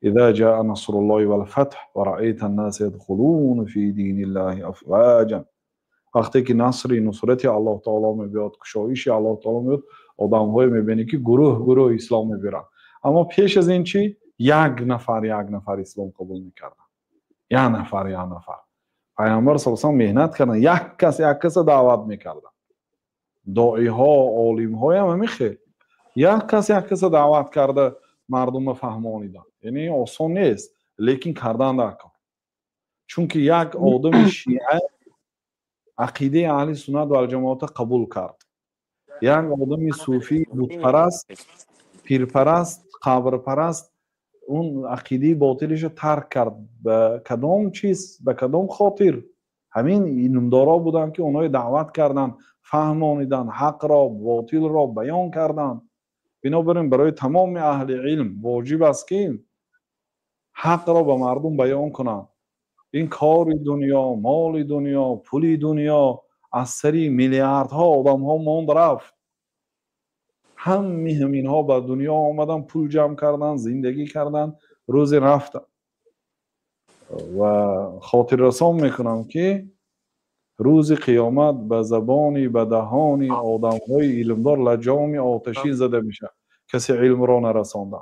إذا جاء نصر الله والفتح ورأيت الناس يدخلون في دين الله أفواجا. Вақте ки насри нусрати Аллоҳ таоло мебиёд, кушоиши Аллоҳ таоло мебиёд, одамҳое мебинӣ, ки гурӯҳ гурӯҳ ислом мебиранд. Аммо пеш аз ин чӣ? Як нафар, як нафар ислом қабул мекарданд, як нафар, як нафар. Пайғамбар са салам меҳнат карданд, як кас, як каса даъват мекарданд. Доиҳо, олимҳоям ҳамин хел, як кас, як каса даъват карда, мардумро фаҳмониданд. Яъне осон нест, лекин кардан дар кор, чунки як одами шиа ақидаи аҳли суннат валҷамоата қабул кард, як одами суфӣ, бутпараст, пирпараст, қабрпараст он ақидаи ботилиша тарк кард. Ба кадом чиз, ба кадом хотир? Ҳамин илмдоро буданд, ки онҳое даъват карданд, фаҳмониданд, ҳақро, ботилро баён карданд. Бинобар ин барои тамоми аҳли илм воҷиб аст, ки ҳақро ба мардум баён кунанд. Ин кори дунё, моли дунё, пули дунё аз сари миллиардҳо одамҳо монд, рафт. Ҳамми ҳаминҳо ба дунё омадан, пул ҷамъ кардан, зиндагӣ кардан, рӯзе рафтанд. Ва хотиррасон мекунам, ки рӯзи қиёмат ба забони, ба даҳони одамҳои илмдор лаҷоми оташин зада мешавад, касе илмро нарасонда.